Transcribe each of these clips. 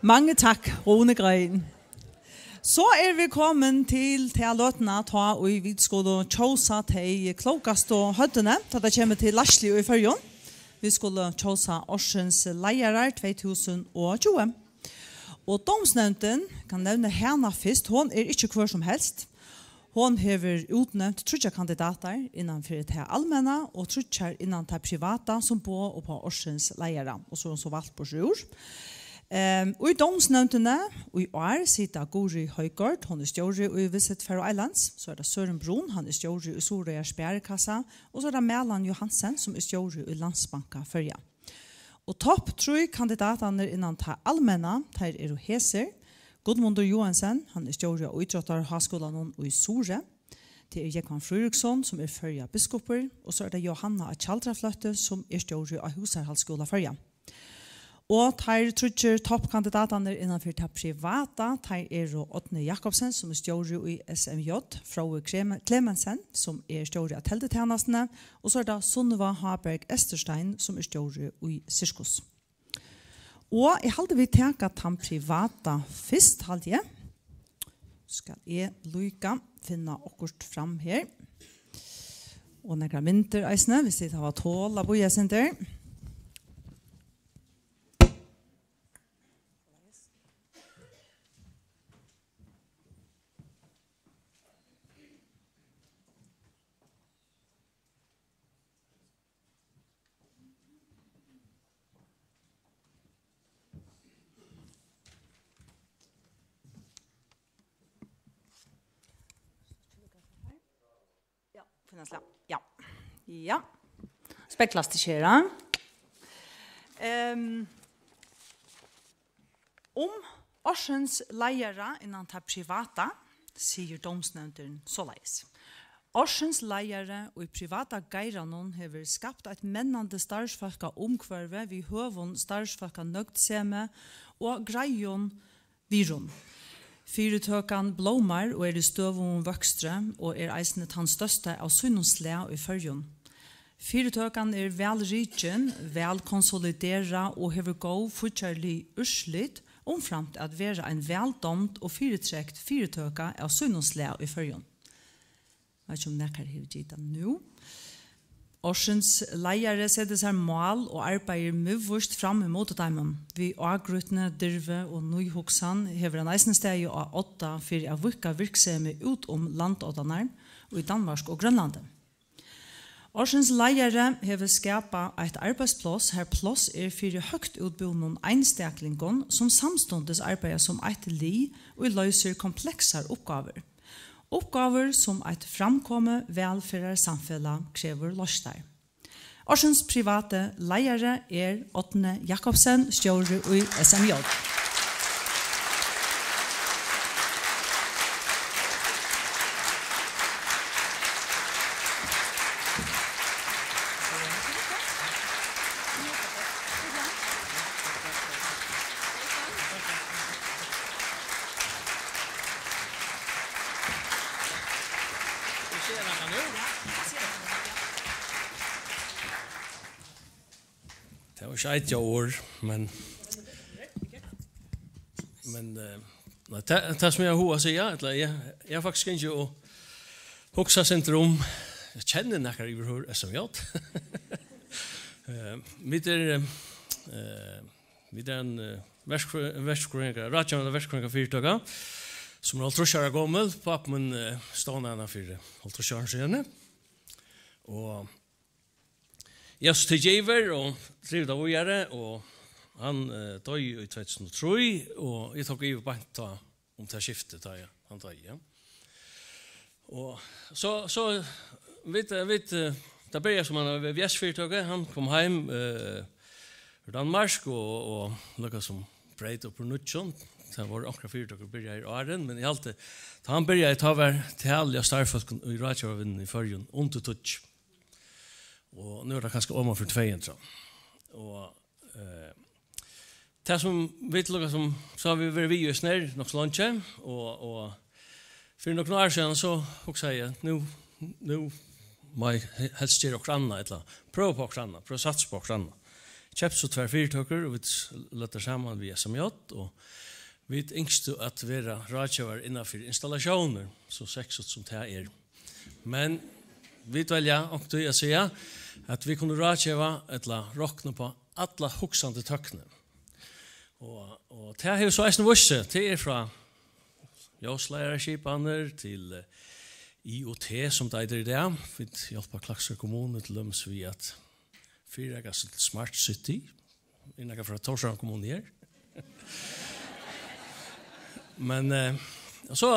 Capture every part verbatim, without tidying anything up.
Mange takk, Rune Green. So eru vit komin til ta løtuna, tá ið vit skulu kjósa tey klókastu høvdini, tá tað kemur til leiðslu í Føroyum. Vit skulu kjósa ársins leiðarar tvey túsund og tjúgu. Og dómsnevndin, kann nevna hana fyrst, hon er ikki hvør sum helst. Hon hevur útnevnt tríggjar kandidatar innan fyri tað almenna og tríggjar innan tað privata, sum boða upp á ársins leiðara, og so er hon so vald burtur úr. Ehm, í dómsnevndini í ár sita Guðrið Højgaard, hon er stjóri í Visit Faroe Islands, so er tað Søren Brun, hann er stjóri í Suðuroyar Sparikassa, og so er tað Malan Johansen, sum er stjóri í Landsbanka Føroya. Og topp trý kandidatarnir innan tað almenna, teir eru hesir: Guðmundur Joensen, hann er stjóri á Ítróttarháskúlanum í Suðuroy. Tað er Jógvan Fríðriksson, sum er Føroya biskupur, og so er tað Jóhanna á Tjaldrafløtti, sum er stjóri á Húsarhaldsskúla Føroya. Og teir tríggir toppkandidatarnir innan fyri tað privata, teir eru Árni Jakobsen, sum er stjóri í S M J, Fróði Kreme-, Klemensen, sum er stjóri á Teldutænastuni, og so er tað Sunniva Háberg Esterstein, sum er stjóri í Sirkus. Og eg haldi, vit taka tann privata fyrst, haldi eg. Skal eg líka finna okkurt fram her. Og nakrar myndir eisini, viss tit hava tol at bíða eitt sindur. Ja, finnast, ja. Ja. Ja. Speglast ikki her, da. Ehm, um ársins leiðara innan tað privata sigur dómsnevndin soleiðis: Ársins leiðari í privata geiranum hevur skapt eitt mennandi starvsfólkaumhvørvi við høgum starvsfólkanøgdsemi og greiðum virðum. Fyritøkan blómar og er í støðugum vøkstri og er eisini tann størsta av sínum slag í Føroyum. Fyritøkan er væl rikin, væl konsoliderað og hevur góð fíggjarlig úrslit, umframt at vera ein væl dámd og fyritrekt fyritøka av sínum slag í Føroyum. Veit ikki, um nakar hevur gitað nú. Ársins leiðari setir sær mál og arbeiðir miðvíst fram ímóti teimum. Við ágrýtni, dirvi og nýhugsan hevur hann eisini staðið á odda fyri at víðka virksemið út um landoddarnar í Danmark og Grønlandi. Ársins leiðari hevur skapað eitt arbeiðspláss, har pláss er fyri høgt útbúnum einstaklingum, sum samstundis arbeiða sum eitt lið, ið loysir kompleksar uppgávur. Uppgávur, sum eitt framkomið vælferðarsamfelag krevur loystar. Ársins privati leiðari er Árni Jakobsen, stjóri í S M J. Tað var ikki eitt orð, men, men, eh, nei, tað, tað sum eg havi hug at siga, ella eg, eg havi faktiskt gingið og hugsað eitt sindur um, eg kenni nakrar yvirhøvur, S M J. Eh, vit eru, eh, vit eru ein, eh, verkfrø-, verkfrøðingar-, ráðgevandi verkfrøðingafyritøka, sum er hálvtrýss ára gomul. Pápi mín, eh, stovnaði hana fyri hálvtrýss árum síðani. Og eg havi so tikið yvir og drivið tað víðari, og hann, eh, doyði í tvey túsund og trý, og eg tók yvir beint tá um tað skiftið, tá eg, hann doyði, ja. Og so, so vit, eh, vit, eh, tað byrjaði sum ein V V S-fyritøka, hann kom heim, eh, úr Danmark og, og líkasum breyt upp úr nýggjum. Tað vóru onkrar fyritøkur byrjaðar áðrenn, men eg haldi, tá hann byrjaði, tá var talið á starvsfólkum í ráðgevarvinnuni í Føroyum undir tíggju. Og nú er tað kanska oman fyri tvey hundrað. Og, eh, tað sum vit líkasum, so hava vit verið við í snær nokk so leingi, og, og fyri nøkrum árum síðan so hugsaði eg, nú, nú má eg he-, helst gera okkurt annað, ella prøva upp á okkurt annað, prøva at satsa upp á okkurt annað. keypt so tvær fyritøkur, og vit løgdu saman við S M J, og vit ynsktu at vera ráðgevar innanfyri installatiónir, so sexugt sum tað er. Men vit velja onkuntíð at siga, at vit kunnu ráðgeva ella rokna upp á alla hugsandi tøkni. Og, og tað hevur so eisini víst seg, tað er frá ljósleiðaraskipanir til, eh, I O T, sum tað eitur í dag. Vit hjálpa Klaksvíkar kommunu til dømis við at fyrireika seg til Smart City. Er nakar frá Tórshavnar kommunu her? Men, eh, og so,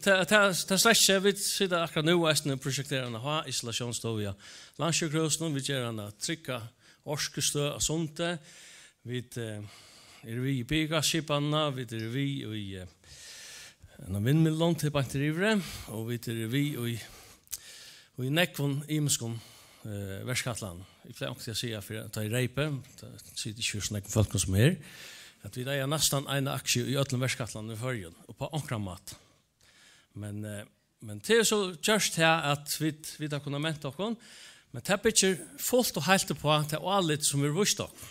tað, tað, tað sleppur ikki, vit sita akkurát nú eisini og prosjekterar eina háisolatiónsstovu á Landssjúkrahúsinum, vit gera eina trygga orkustøð á Sundi, vit, eh, eru við í biogasskipanina, vit eru við í, eh, eina vindmyllu, tað er beint yviri, og vit eru við í, í nógvum ymiskum, eh, verkætlanum. Eg plagi onkuntíð at siga, fyri at tá eg reypi, tað sita ikki so nógv fólk sum her, at vit eiga næstan eina aksju í øllum verkætlanum í Føroyum, upp á onkran máta. Men, eh, men tað er so gjørt her, at vit, vit hava kunnað menta okkum, men tað byggir fult og heilt upp á tað álit, sum verður víst okkum.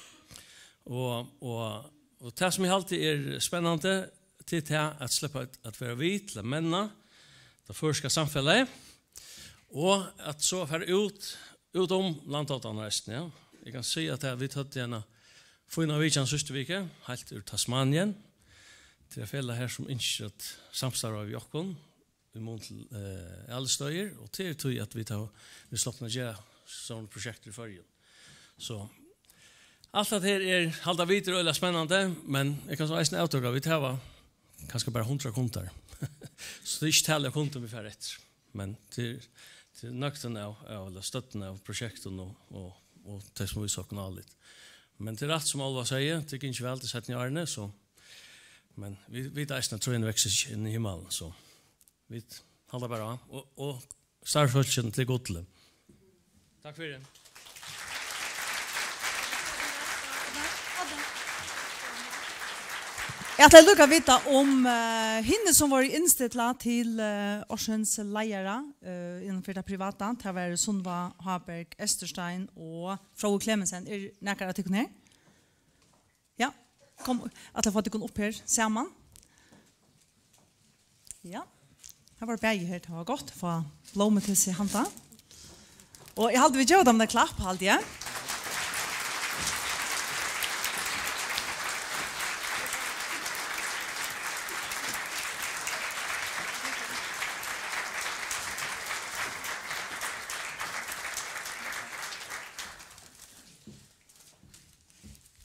Og, og, og tað, sum eg haldi er spennandi, tað er tað at sleppa at, at vera við til at menna tað føroyska samfelagið, og at so fara út, út um landoddarnar eisini, ja. Eg kann siga, at vit høvdu eina fína vitjan síðstu viku, heilt úr Tasmanien, til eitt felag her, sum ynskir at samstarva við okkum, í mun til, eh, Alistøðir, og tað er tí, at vit hava, vit sluppu at gera sovorðin prosjekt í Føroyum. So, alt tað her er, halda vit er øgiliga spennandi, men eg kann so eisini avtaka, vit hava kanska bara hundrað kundar. So tað er ikki talið av kundum, vit fara eftir. Men tað er, tað er nøgdin av, av, ella støddin av prosjektum og, og, og tey, sum vísa okkum álit. Men tað er rætt, sum Óluva segði, tað gekk ikki væl tey seinnu árini, so, men vit, vit eisini, trøini vaksa ikki inn í himmalin, so vit halda bara á. Og, og starvsfólkini til gulli. Takk fyri. Eg ætlaði líka at vita um, eh, hini, sum vóru innstillað til, eh, ársins leiðara, eh, innan fyri tað privata. Tað var Sunniva Háberg Eysturstein og Fróði Clemensen. Er nakar av tykkum her? Ja, kom, ætla at fáa tykkum upp her saman. Ja, her var bæði her, tað var gott at fáa blómu til seg handa. Og eg haldi, vit geva teimum eitt klapp, haldi eg.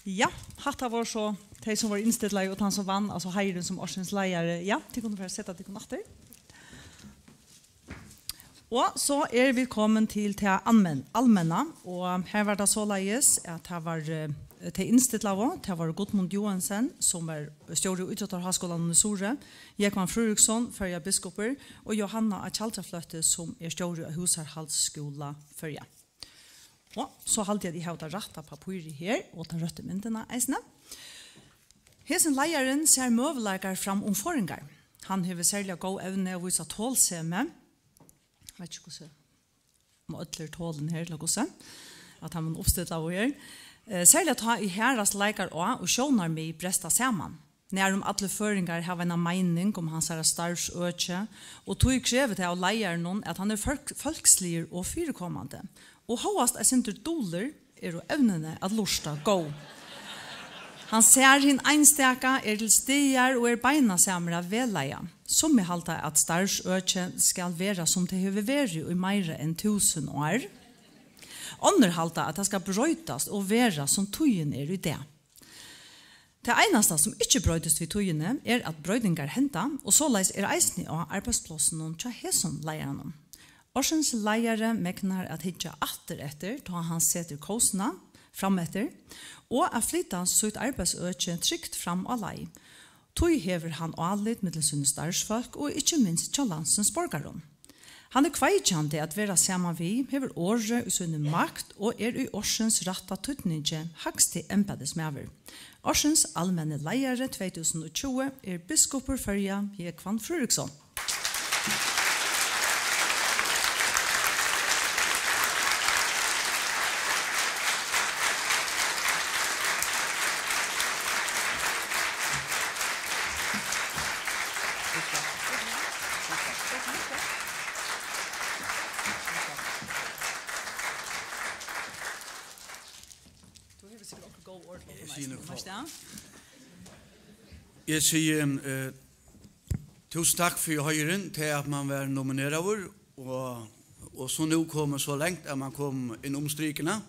Ja, hatta var so tey, sum vóru innstillað, og tann, sum vann, altso heiðurin sum ársins leiðari. Ja, tit kunnu fara at seta tykkum aftur. Og so eru vit komin til tað almen-, almenna, og her var tað soleiðis, at tað var, eh, tey innstillaðu, tað var Gudmund Joensen, sum er stjóri í Ítróttarháskúlanum í Suðuroy, Jógvan Fríðriksson, Føroya biskupur, og Jóhanna á Tjaldrafløtti, sum er stjóri á Húsarhaldsskúla Føroya. Og so haldi eg, at eg havi tað rætta pappírið her, og ta røttu myndina eisini. Hesin leiðarin sær møguleikar fram um forðingar. Hann hevur serliga góð evni at vísa tolsemi. Eg veit ikki, hvussu, um øll eru tolin her, ella hvussu, at hann mun uppstilla her. Eh, serliga tá ið harðast leikar á og sjónarmið bresta saman. Nærum allir føroyingar hava eina meining um hansara starvsøki, og tí krevur tað av leiðaranum, at hann er fólk-, fólksligur og fyrikomandi, og hóast eitt sindur dulur, eru evnini at lurta góð. Hann sær hin einstaka, er til staðar og er beinasamur at vegleiða. Summi halda, at starvsøkið skal vera, sum tað hevur verið í meira enn túsund ár. Onnur halda, at tað skal broytast og vera, sum tíðin er í dag. Tað einasta, sum ikki broytist við tíðini, er, at broytingar henda, og soleiðis er eisini á arbeiðsplássinum hjá hesum leiðaranum. Ársins leiðari megnar at hyggja aftur eftir, tá hann setir kósina fram eftir, og at flyta sítt arbeiðsøki trygt fram á leið. Tí hevur hann álit millum síni starvsfólk og ikki minst hjá landsins borgarum. Hann er kveikjandi at vera saman við, hevur orðið í síni makt og er í ársins rætta týdningi hægsti embætismaður. Ársins almenni leiðari tvey túsund og tjúgu er biskupur Føroya, Jógvan Fríðriksson. Góð orð til okkum eisini, veitst tú? Eg sigi, eh, túsund takk fyri heiðurin til at man var nomineraður, og, og so nú komið so langt at man kom inn um strikuna.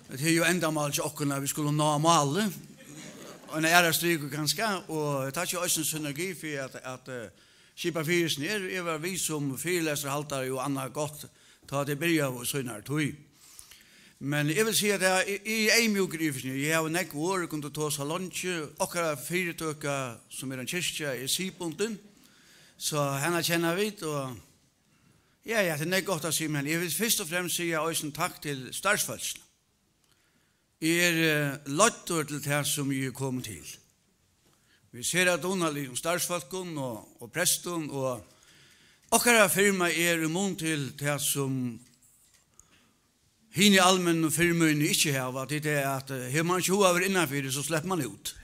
Tað er jú endamál hjá okkum, at vit skulu ná máli. Og ein aðra striku kanska, og eg takki eisini Synergi fyri at, at, eh, skipa fyri seg her. Eg var við sum fyrilestrarhaldari og annað gott, tá tey byrjaðu í sínari tíð. Men eg vil siga tað, eg, eg eri eyðmjúkur yvir seg. Eg havi nógv orð, eg kundi tosað leingi. Okkara fyritøka, sum er ein kirkja, er siðbundin. So hana kenna vit, og ja, ja, tað er nógv gott at siga, men eg vil fyrst og fremst siga eisini takk til starvsfólkini. Eg eri, eh, leiddur til tað, sum eg eri komin til. Vit sera dugnaligum starvsfólkum og, og prestum, og okkara firma er í mun til tað, sum hini almennu firmuni ikki hava, tí tað er at, eh, hevur man ikki hug at vera innanfyri, so sleppur man út.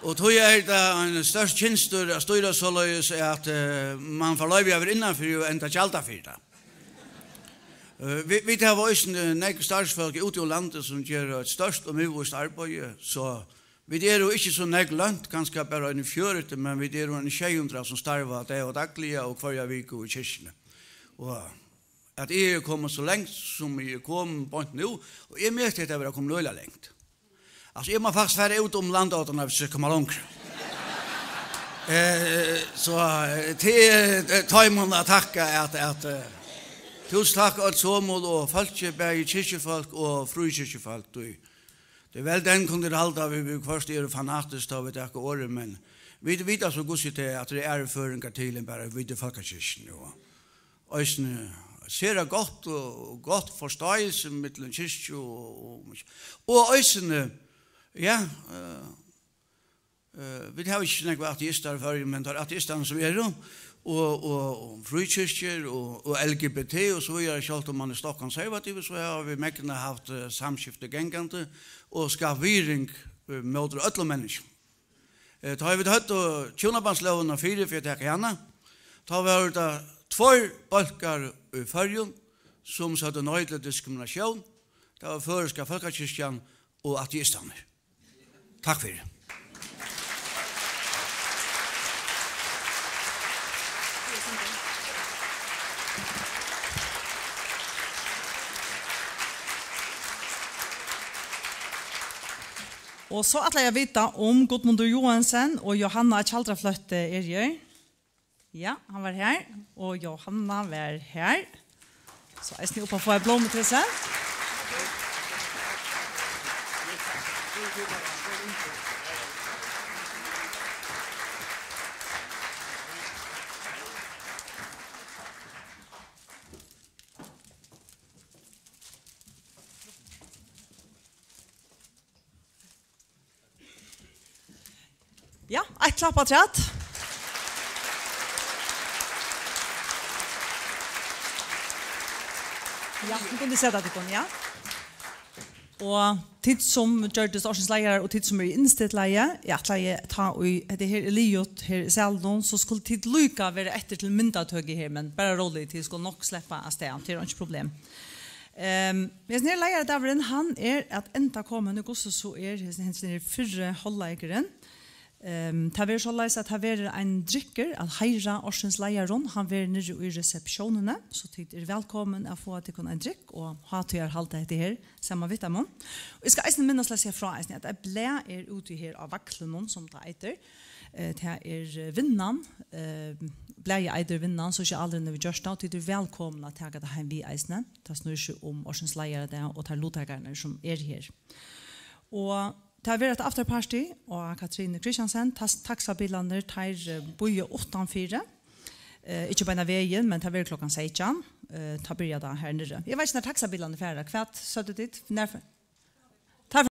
Og tí er tað ein størst kynstur at stýra soleiðis, at, eh, man fær loyvi at vera innanfyri og enda gjalda fyri tað. Eh, vit, vit hava eisini nógv starvsfólk úti um landið, sum gera eitt stórt og miðvíst arbeiði, so vit eru ikki so nógv lønt, kanska bara eini fjøruti, men vit eru eini sjey hundrað, sum starva dag og dagliga og hvørja viku í kirkjuni. Og at eg eri komin so langt, sum eg eri komin beint nú, og eg meti hetta at vera komin øgiliga langt. Altso, eg má faktiskt fara út um landið, hvis eg skal koma longur. Eh, so, eh, til, eh, teimum at takka at, at, eh, túsund takk øll somul og fólki, bæði kirkjufólk og fríkirkjufólk, tí, tí vel den kunnu tit halda, vit, vit hvørt eru fanatisk, tá vit taka orðið, men vit vita so gott seg til, at tað eru aðrir føringar til enn bara vit í fólkakirkjuni, og eisini sera gott og, og gott forstáilsi millum kirkju og, og, og eisini, ja, eh, eh, vit hava ikki so nógvar ateistar í Føroyum, men teir ateistarnir sum eru, og, og, og fríkirkjur og, og L G B T og so víðari, sjálvt um man er stokkonservativur, so hava vit megna havt, eh, samskifti gangandi og skapt virðing, eh, móti øllum menniskjum. Eh, tá vit høvdu hjúnabandslógina fyri, fyri at taka hana, tá vóru tað tveir bólkar í Føroyum, sum søgdu nei til diskriminatión. Tað var Føroyska Fólkakirkjan og ateistarnir. Takk fyri. Og so ætli eg at vita, um Guðmundur Joensen og Jóhanna Tjaldrafløtti er her. Ja, hann var her, og Jóhanna var her. So eisini upp at fáa blómu til seg. Ja, eitt klapp afturat. Ja, nú kunnu tit seta tykkum, ja. Og tit sum gjørdust ársins leiðarar og tit sum eru í innstilt leiði, eg ætlaði, tá ið hetta her er liðugt her í salinum, so skulu tit líka vera eftir til myndatøku her, men bara rólig, tit skulu nokk sleppa av stað, tað er einki problem. Ehm, hesin her leiðaradagurin, hann er at enda komin, og hvussu so er hesin, hesin her fyrri hálvleikurin. Ehm, tað verður soleiðis, at tað verður ein drykkur at heiðra ársins leiðarum. Hann verður niðri í reseptiónini, so tit eru vælkomin at fáa tykkum ein drykk og hátíðarhalda hetta her saman við teimum. Og eg skal eisini minnast til at siga frá eisini, at eitt blað er úti her á Vaglinum, sum tað eitur. Eh, tað er, eh, Vinnan. Eh, blaðið eitur Vinnan, sosialurin hevur gjørt tað, og tit eru vælkomin at taka tað heim við eisini. Tað snýr seg um ársins leiðaradag og teir luttakararnar, sum eru her. Og tað verður eitt afterparty á Katrine Christiansen, tas-, taksabilarnir, teir, eh, bíða uttanfyri. Eh, ikki beinan vegin, men tað verður klokkan seytjan. Eh, tá byrjar tað her niðri. Eg veit ikki, nær taksabilarnir fara. Hvat søgdu tit? Nær f-,